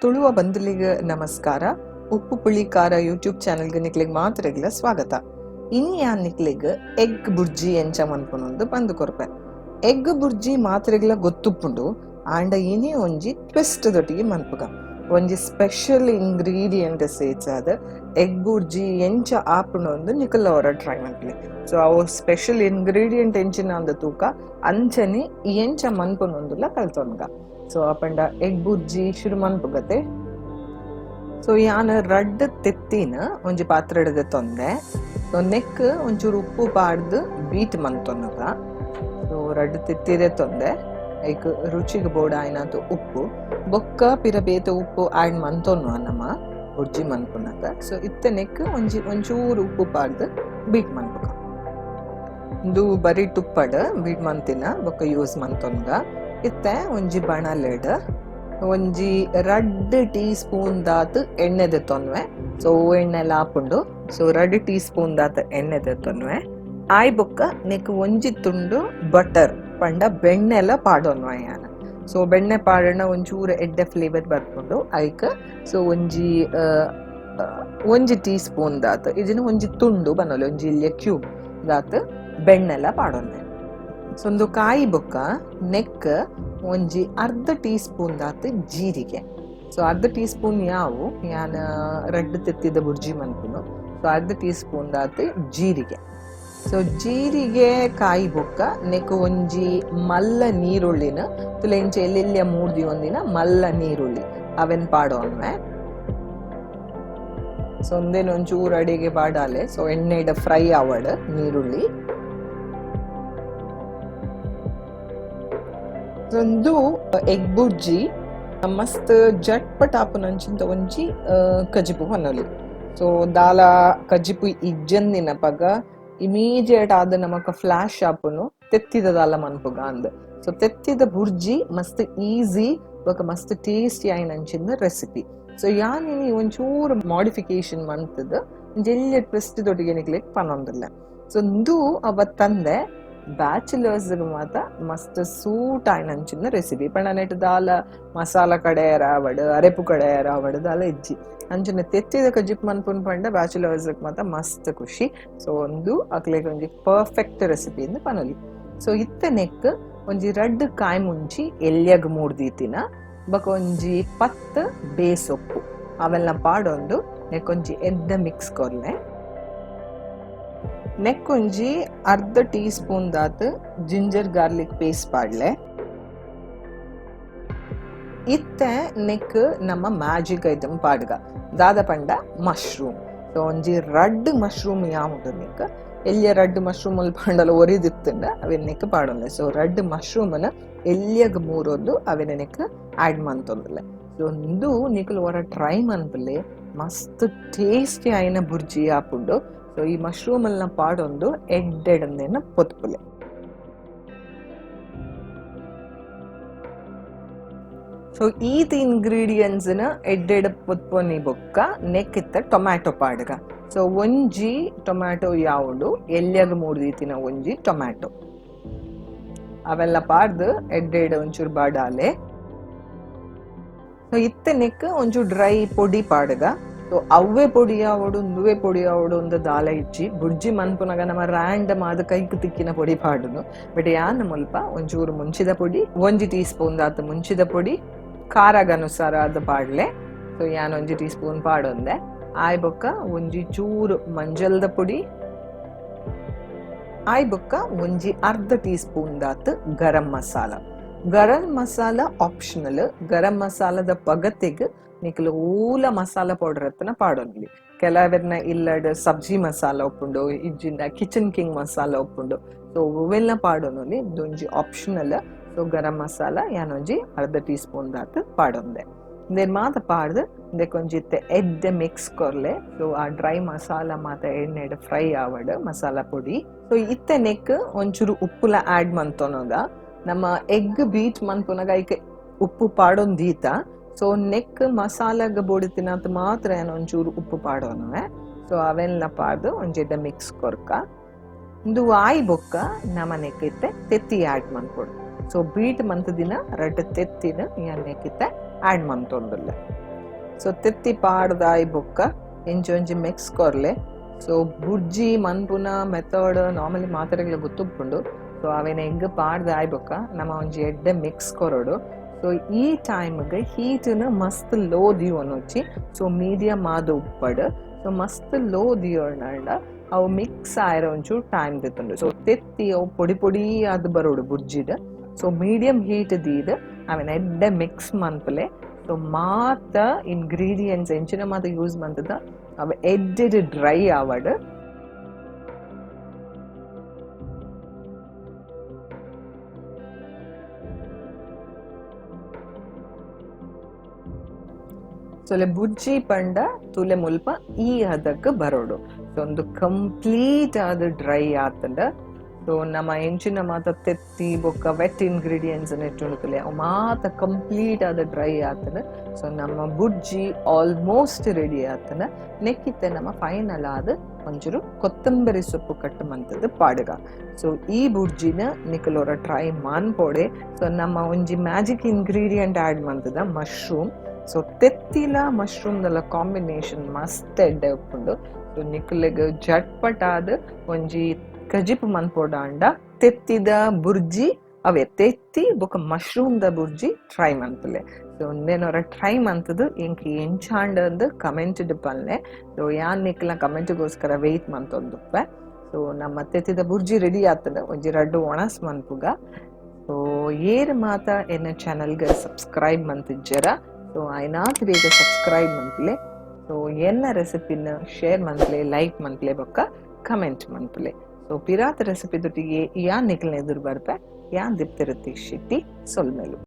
Tuluva ಬಂಧುಲಿಗೆ ನಮಸ್ಕಾರ. ಉಪ್ಪು ಪುಳಿ ಖಾರ ಯೂಟ್ಯೂಬ್ ಚಾನೆಲ್ಗೆ ನಿಕ್ಲೆಗ್ ಮಾತ್ರೆಗ್ಲ ಸ್ವಾಗತ. ಇನಿ ಯಾನ್ ನಿಕ್ಲೆಗ್ ಎಗ್ ಬುರ್ಜಿ ಎಂಚ ಮನ್ಪುನೊಂದು ಬಂದು ಕೊರ್ಪೆ. ಎಗ್ ಬುರ್ಜಿ ಮಾತ್ರೆಗ್ಲ ಗೊತ್ತುಪ್ಪುಂಡು, ಆಂಡ ಇನಿ ಒಂಜಿ ಟ್ವಿಸ್ಟ್ ದೊಟ್ಟಿಗೆ ಮನ್ಪುಗ. ಒಂಜಿ ಸ್ಪೆಷಲ್ ಇಂಗ್ರೀಡಿಯೆಂಟ್ ಸೇರ್ಸಾದ್ ಎಗ್ ಬುರ್ಜಿ ಎಂಚ ಆಪುನೊಂದು ನಿಕುಲ ಅವರ ಟ್ರೈ ಮನ್ಪುಲೆ. ಸೊ ಅವು ಸ್ಪೆಷಲ್ ಇಂಗ್ರೀಡಿಯೆಂಟ್ ಎಂಚಿನ ಅಂದ ತೂಕ ಅಂಚನೆ ಎಂಚ ಮನ್ಪುನೊಂದುಲ ಕಲ್ತೊನ್ಗ. ಸೊ ಅಪಂಡ ಎಗ್ ಬುರ್ಜಿ ಶುರು ಮನ್ಪುಗತೆ. ಸೊ ಯಾನ್ ರಡ್ಡ್ ತೆತ್ತಿನ ಒಂಜಿ ಪಾತ್ರೆಡ್ ತೊಂದೆ. ಸೊ ನೆಕ್ ಒಂಚೂರು ಉಪ್ಪು ಪಾಡ್ದು ಬೀಟ್ ಮಂತೊನ್ನುಗ. ಸೊ ರಡ್ಡ್ ತೆತ್ತಿದೆ ತೊಂದೆ, ಐಕ್ ರುಚಿಗೆ ಬೋಡಾಯಿನಾತ್ ಉಪ್ಪು ಬೊಕ್ಕ ಪಿರ ಬೇತೆ ಉಪ್ಪು ಆಡ್ ಮಂತೊನ್ನುವ ನಮ ಬುರ್ಜಿ ಮನ್ಪುನಗ. ಸೊ ಇತ್ತೆ ನೆಕ್ ಒಂಜಿ ಒಂಚೂರು ಉಪ್ಪು ಪಾಡ್ದು ಬೀಟ್ ಮನ್ಪುಗ. ಇಂದು ಬರಿ ತುಪ್ಪಡ್ ಬೀಟ್ ಮಂತಿನ ಬೊಕ್ಕ ಯೂಸ್ ಮಂತೊನ್ಗ. ಇತ್ತೆ ಒಂಜಿ ಬಣಲೆಡ್ ಒಂಜಿ ರಡ್ಡ್ ಟೀ ಸ್ಪೂನ್ ದಾತ್ ಎಣ್ಣೆ ದೆತ್ತೊನ್ವೆ. ಸೊ ಎಣ್ಣೆ ಆಪುಂಡು. ಸೊ ರಡ್ಡ್ ಟೀ ಸ್ಪೂನ್ ದಾತ್ ಎಣ್ಣೆ ದೆತ್ತೊನ್ವೆ. ಆಯ್ ಬೊಕ್ಕ ನೆಕ್ ಒಂಜಿ ತುಂಡು ಬಟರ್ ಪಂಡ ಬೆಣ್ಣೆಲ ಪಾಡೊನ್ವ ಯಾನ್. ಸೊ ಬೆಣ್ಣೆ ಪಾಡಣ ಒಂಚೂರು ಎಡ್ಡೆ ಫ್ಲೇವರ್ ಬರ್ಪುಂಡು ಐಕ್. ಸೊ ಒಂಜಿ ಒಂಜಿ ಟೀ ಸ್ಪೂನ್ ದಾತ್ ಇದನ್ನ ಒಂಜಿ ತುಂಡು ಬನ್ನೊಲಿ ಒಂಜಿ ಇಲ್ಲಿಯ ಕ್ಯೂಬ್ ದಾತ್ ಬೆಣ್ಣೆಲ ಪಾಡೊನ್ವೆ. ಸೊ ಒಂದು ಕಾಯಿ ಬೊಕ್ಕ ನೆಕ್ ಒಂಜಿ ಅರ್ಧ ಟೀ ಸ್ಪೂನ್ ದಾತ್ ಜೀರಿಗೆ. ಸೊ ಅರ್ಧ ಟೀ ಸ್ಪೂನ್ ಯಾವು ಯಾನ್ ರಡ್ಡ್ ತೆತ್ತಿದ ಬುರ್ಜಿ ಮನ್ಪುನು. ಸೊ ಅರ್ಧ ಟೀ ಸ್ಪೂನ್ ದಾತ್ ಜೀರಿಗೆ. ಸೊ ಜೀರಿಗೆ ಕಾಯಿ ಬೊಕ್ಕ ನೆಕ್ ಒಂಜಿ ಮಲ್ಲ ನೀರುಳ್ಳಿನ ತುಲೆಂಚ ಎಲ್ಲೆಲ್ಲಿಯ ಮೂರ್ದಿ ಒಂದಿನ ಮಲ್ಲ ನೀರುಳ್ಳಿ ಅವೆನ್ ಪಾಡೋನ್ವೆ. ಸೊ ಒಂದೇನು ಒಂಚೂರು ಅಡಿಗೆ ಪಾಡಾಲೆ. ಸೊ ಎಣ್ಣೆಡ ಫ್ರೈ ಆವಡ್ ನೀರುಳ್ಳಿ. ಒಂದು ಎಗ್ ಬುರ್ಜಿ ಮಸ್ತ್ ಜಟ್ಪಟ್ ಆಪುನಂಚಿಂತ ಒಂಜಿ ಕಜಿಪು ಪನೊಲಿ. ಸೊ ದಾಲ ಕಜಿಪು ಇಜ್ಜಂದಿನ ಪಗ ಇಮಿಡಿಯೇಟ್ ಆದ ನಮಕ ಫ್ಲಾಶ್ ಆಪುನು ತೆತ್ತಿದ ದಾಲ ಮನ್ಪುಗ ಅಂದ್. ಸೊ ತೆತ್ತಿದ ಬುರ್ಜಿ ಮಸ್ತ್ ಈಸಿ ಬೊಕ ಮಸ್ತ್ ಟೇಸ್ಟಿ ಆಯಿನಂಚಿನ ರೆಸಿಪಿ. ಸೊ ಯಾನ್ ಇನಿ ಒಂಚೂರು ಮಾಡಿಫಿಕೇಶನ್ ಮಂತದ್ ಒಂಜಿ ಎಲ್ಯ ಟ್ವಿಸ್ಟ್ ದೊಟ್ಟಿಗೆ ನಿಕ್ಲೆಗ್ ಪನೊಂದುಲ್ಲೆ. ಸೊ ಇಂದು ಅವ ತಂದೆ ಬ್ಯಾಚುಲರ್ಸ್ ಮಾತ ಮಸ್ತ್ ಸೂಟ್ ಆಯಿನಂಚಿನ ರೆಸಿಪಿ. ಪಂಡ ನೆಟ್ ದಾಲ ಮಸಾಲ ಕಡೆಯರ ಆವಡ್ ಅರೆಪು ಕಡೆಯರ ಆವಡ್ ದಾಲ ಇಜ್ಜಿ. ಅಂಚನೆ ತೆತ್ತಿದ ಕಜಿಪ್ ಮನ್ಪುನ್ ಪಂಡ ಬ್ಯಾಚುಲರ್ಸ್ ಮಾತ ಮಸ್ತ್ ಖುಷಿ. ಸೊ ಒಂದು ಅಕ್ಲೆಗ್ ಒಂಜಿ ಪರ್ಫೆಕ್ಟ್ ರೆಸಿಪಿ ಇಂದ್ ಪನೊಲಿ. ಸೊ ಇತ್ತೆ ನೆಕ್ ಒಂಜಿ ರಡ್ಡ್ ಕಾಯಿ ಮುಂಚಿ ಎಲ್ಯಗ್ ಮೂರ್ದೀತಿನ ಬೊಕ ಒಂಜಿ 10 ಬೇಸೊಪ್ಪು ಅವೆಲ್ಲ ಪಾಡೊಂದು ನೆಕ್ ಒಂಜಿ ಎಡ್ಡೆ ಮಿಕ್ಸ್ ಕೊರ್ಲೆ. ನೆಕ್ ಒಂಜಿ ಅರ್ಧ ಟೀ ಸ್ಪೂನ್ ದಾತ್ ginger garlic paste ಪಾಡ್ಲೆ. ಇತ್ತೆ ನೆಕ್ ನಮ್ಮ ಮ್ಯಾಜಿಕ್ ಐಟಮ್ ಪಾಡ್ಗ ದಾದ ಪಂಡ ಮಶ್ರೂಮ್. ಸೊ ಒಂಜಿ ರಡ್ಡ್ ಮಶ್ರೂಮ್ ಯಾವುಂಡು ನೆಕ್ ಎಲ್ಯ ರಡ್ಡ್ ಮಶ್ರೂಮ್ ಅಲ್ಲಿ ಪಾಂಡಲ ಒರಿದಿತ್ತಂಡ ಅವೆನ್ ನೆಕ್ ಪಾಡೊಂದೆ. ಸೊ ರಡ್ಡ್ ಮಶ್ರೂಮ್ನ ಎಲ್ಯಗ್ ಮೂರೊಂದು ಅವೆನ ನೆಕ್ ಆಡ್ ಮಂತೊಂದುಲ್ಲೆ. ಸೊ ಇಂದು ನಿಕುಲು ಒರ ಟ್ರೈ ಮನ್ಪುಲೆ, ಮಸ್ತ್ ಟೇಸ್ಟಿ ಆಯಿನ ಬುರ್ಜಿ ಆಪುಂಡು. ಸೊ ಈ ಮಶ್ರೂಮ್ ಅನ್ನ ಪಾಡೊಂದು ಎಡ್ಡೆಡಂದೇನ ಪೊತ್ಪುಲೆ. ಸೊ ಈತ್ ಇಂಗ್ರೀಡಿಯೆಂಟ್ಸ್ ನ ಎಡ್ಡೆಡ್ ಪೊತ್ಪೊನಿ ಬೊಕ್ಕ ನೆಕ್ಕಿತ್ತ ಟೊಮ್ಯಾಟೊ ಪಾಡ್ಗ. ಸೊ ಒಂಜಿ ಟೊಮ್ಯಾಟೊ ಯಾವುಂಡು ಎಲ್ಯಗ್ ಮೂರ್ದೀತಿನ ಒಂಜಿ ಟೊಮ್ಯಾಟೊ ಅವೆಲ್ಲ ಪಾಡ್ದು ಎಡ್ಡೆಡ್ ಒಂಚೂರು ಬಾಡಾಲೆ. ಸೊ ಇತ್ತೆ ನೆಕ್ ಒಂಚೂರು ಡ್ರೈ ಪೊಡಿ ಪಾಡ್ಗ. ಸೊ ಅವ್ವೆ ಪೊಡಿ ಆವಡು ನುವೆ ಪೊಡಿ ಆವಡು ಒಂದು ದಾಲ ಇಜ್ಜಿ. ಬುರ್ಜಿ ಮನ್ಪುನಗ ನಮ್ಮ ರ್ಯಾಂಡಮ್ ಆದ ಕೈಕ್ ತಿಕ್ಕಿನ ಪೊಡಿ ಪಾಡುನು. ಬಟ್ ಯಾನ್ ಮುಲ್ಪ ಒಂಚೂರು ಮುಂಚಿದ ಪೊಡಿ ಒಂಜಿ ಟೀ ಸ್ಪೂನ್ ದಾತ್ ಮುಂಚಿದ ಪೊಡಿ ಖಾರಗನುಸಾರ ಆದ ಪಾಡ್ಲೆ. ಸೊ ಯಾನ್ ಒಂಜಿ ಟೀ ಸ್ಪೂನ್ ಪಾಡೊಂದೆ. ಆಯ್ ಬೊಕ್ಕ ಒಂಜಿ ಚೂರು ಮಂಜಲ್ದ ಪೊಡಿ, ಆಯ್ ಬೊಕ್ಕ ಒಂಜಿ ಅರ್ಧ teaspoon ದಾತ್ garam masala. Garam masala optional. ಗರಂ ಮಸಾಲದ ಪಗತೆಗ್ ನಿಕುಲು ಊಲ ಮಸಾಲ ಪೌಡರ್ ಅತ್ತನ ಪಾಡೊನ್ಲಿ. ಕೆಲವೆರ್ನ ಇಲ್ಲಡ್ ಸಬ್ಜಿ ಮಸಾಲ ಉಪ್ಪುಂಡು, ಇಜ್ಜಿಂಡ ಕಿಚನ್ ಕಿಂಗ್ ಮಸಾಲ ಉಪ್ಪುಂಡು. ಸೊ ಅವೆಲ್ಲ ಪಾಡೊನೊಲಿ, ಇದೊಂಜಿ ಆಪ್ಷನಲ್. ಸೊ ಗರಂ ಮಸಾಲ ಯಾನೊಂಜಿ ಅರ್ಧ ಟೀ ಸ್ಪೂನ್ ದಾತ್ ಪಾಡೊಂದೆ. ಇಂದೆನ್ ಮಾತ ಪಾಡ್ದು ಇಂದೆಕೊಂಜಿ ಇತ್ತೆ ಎಡ್ಡೆ ಮಿಕ್ಸ್ ಕೊರ್ಲೆ. ಸೊ ಆ ಡ್ರೈ ಮಸಾಲ ಮಾತ ಎಣ್ಣೆಡ್ ಫ್ರೈ ಆವಡ್ ಮಸಾಲ ಪೊಡಿ. ಸೊ ಇತ್ತೆ ನೆಕ್ ಒಂಚೂರು ಉಪ್ಪುಲ ಆಡ್ ಮಂತೊನಗ. ನಮ್ಮ ಎಗ್ ಬೀಟ್ ಮನ್ಪುನಗ ಐಕ್ ಉಪ್ಪು ಪಾಡೊಂದೀತ. ಸೊ ನೆಕ್ ಮಸಾಲಾಗ ಬೋಡಿತಿನಂತ ಮಾತ್ರ ಏನ್ ಒಂಚೂರು ಉಪ್ಪು ಪಾಡೋನವೆ. ಸೊ ಅವೆಲ್ಲ ಪಾಡ್ದು ಒಂಜಿ ಎಡ್ಡೆ ಮಿಕ್ಸ್ ಕೊರ್ಕ. ಇಂದು ಆಯ್ ಬೊಕ್ಕ ನಮ್ಮ ನೆಕ್ ಇತ್ತೆ ತೆತ್ತಿ ಆಡ್ ಮನ್ಪೊಡು. ಸೊ ಬೀಟ್ ಮಂತ ದಿನ ರಡ್ಡ್ ತೆತ್ತಿನ ಯಾನ್ ನೆಕ್ ಇತ್ತೆ ಆಡ್ ಮಂತೊಂದುಲ್ಲೆ. ಸೊ ತೆತ್ತಿ ಪಾಡ್ದಾಯ್ ಬೊಕ್ಕ ಇಂಚ ಒಂಜಿ ಮಿಕ್ಸ್ ಕೊರ್ಲೆ. ಸೊ ಬುರ್ಜಿ ಮನ್ಪುನ ಮೆಥಡ್ ನಾರ್ಮಲಿ ಮಾತೆರೆಗ್ಲ ಗೊತ್ತುಪ್ಪುಂಡು. ಸೊ ಅವೆನ ಎಗ್ ಪಾಡ್ದಾಯ್ ಬೊಕ್ಕ ನಮ್ಮ ಒಂಜಿ ಎಡ್ಡೆ ಮಿಕ್ಸ್ ಕೊರೊಡು. ಸೊ ಈ ಟೈಮ್ಗೆ ಹೀಟ್ನ ಮಸ್ತ್ ಲೋ ದಿಯೋನೊಚ್ಚಿ. ಸೊ ಮೀಡಿಯಂ ಆದ್ ಉಪ್ಪಡ್. ಸೊ ಮಸ್ತ್ ಲೋ ದಿಯೋಂಡ ಅವು ಮಿಕ್ಸ್ ಆಯರ ಒಂಚೂರು ಟೈಮ್ ದೆತ್ತುಂಡು. ಸೊ ತೆತ್ತಿ ಅವು ಪೊಡಿ ಪೊಡಿ ಆದ್ ಬರೋಡು ಬುರ್ಜಿಡ್. ಸೊ ಮೀಡಿಯಂ ಹೀಟ್ ದೀದ್ ಅವೆನ ಎಡ್ಡೆ ಮಿಕ್ಸ್ ಮನ್ಪಲೆ. ಸೊ ಮಾತ ಇಂಗ್ರೀಡಿಯೆಂಟ್ಸ್ ಎಂಚಿನ ಮಾತ ಯೂಸ್ ಮಂತದ ಅವು ಎಡ್ಡೆಡ್ ಡ್ರೈ ಆವಡ್. ಸೊ ಬುಜ್ಜಿ ಪಂಡ ತುಲೆ ಮುಲ್ಪ ಈ ಹದಕ್ಕೆ ಬರೋಡು. ಸೊ ಒಂದು ಕಂಪ್ಲೀಟ್ ಆದ ಡ್ರೈ ಆತಂಡ. ಸೊ ನಮ್ಮ ಎಂಚಿನ ಮಾತ ತೆತ್ತಿ ಬೊಕ್ಕ ವೆಟ್ ಇಂಗ್ರೀಡಿಯೆಂಟ್ಸ್ ನೆಟ್ಟುಂಡು ತುಲೆ ಅವು ಮಾತ ಕಂಪ್ಲೀಟ್ ಆದ ಡ್ರೈ ಆತಂಡ. ಸೊ ನಮ್ಮ ಬುಜ್ಜಿ ಆಲ್ಮೋಸ್ಟ್ ರೆಡಿ ಆತಂಡ. ನೆಕ್ಕಿತ್ತೆ ನಮ್ಮ ಫೈನಲ್ ಆದ ಒಂಚೂರು ಕೊತ್ತಂಬರಿ ಸೊಪ್ಪು ಕಟ್ಟು ಮಂತದ್ದು ಪಾಡುಗ. ಸೊ ಈ ಬುರ್ಜಿನ ನಿಕಲೋರ ಟ್ರೈ ಮಾನ್ಪೋಡೆ. ಸೊ ನಮ್ಮ ಒಂಜಿ ಮ್ಯಾಜಿಕ್ ಇಂಗ್ರೀಡಿಯೆಂಟ್ ಆಡ್ ಮಂತದ ಮಶ್ರೂಮ್. ಸೊ ತೆತ್ತಿಲ ಮಶ್ರೂಮ್ ದಲ ಕಾಂಬಿನೇಷನ್ ಮಸ್ತ್ ಎಡ್ಡೆ ಉಪ್ಪುಂಡು. ಸೊ ನಿಕುಲೆಗ್ ಜಟ್ಪಟಾದ ಒಂಜಿ ಕಜಿಪ್ ಮನ್ಪೊಡಾಂಡ ತೆತ್ತಿದ ಬುರ್ಜಿ ಅವೇ ತೆತ್ತಿ ಬೊಕ ಮಶ್ರೂಮ್ ದ ಬುರ್ಜಿ ಟ್ರೈ ಮನ್ಪುಲೆ. ಸೊ ಉಂದೇನೊರ ಟ್ರೈ ಮಂತದು ಎಂಕ್ ಎಂಚಾಂಡ ಅಂದ್ ಕಮೆಂಟ್ ಡ್ ಪನ್ಲೆ. ಸೊ ಯಾನ್ ನಿಕ್ಲ ಕಮೆಂಟ್ಗೋಸ್ಕರ ವೆಯ್ಟ್ ಮಂತೊಂದುಪ್ಪೆ. ಸೊ ನಮ್ಮ ತೆತ್ತಿದ ಬುರ್ಜಿ ರೆಡಿ ಆತದ ಒಂಜಿ ರಡ್ಡು ಒಣಸ್ ಮನ್ಪುಗ. ಸೊ ಏರ್ ಮಾತ ಎನ್ನ ಚಾನಲ್ಗೆ ಸಬ್ಸ್ಕ್ರೈಬ್ ಮಂತಿಜ್ಜರ ಸೊ ಐನಾತ್ ಬೇಗ ಸಬ್ಸ್ಕ್ರೈಬ್ ಮನ್ಪುಲೆ. ಸೊ ಎನ್ನ ರೆಸಿಪಿನ ಶೇರ್ ಮನ್ಪುಲೆ, ಲೈಕ್ ಮನ್ಪುಲೆ ಬೊಕ್ಕ ಕಮೆಂಟ್ ಮನ್ಪುಲೆ. ಸೊ ಪಿರಾತ ರೆಸಿಪಿ ದೊಟ್ಟಿಗೆ ಯಾನ್ ನಿಕ್ಲ್ನ ಎದುರು ಬರ್ಪೆ. ಯಾನ್ ದಿಪ್ತಿರತಿ ಶೆಟ್ಟಿ ಸೊಲ್ಮೆಲು.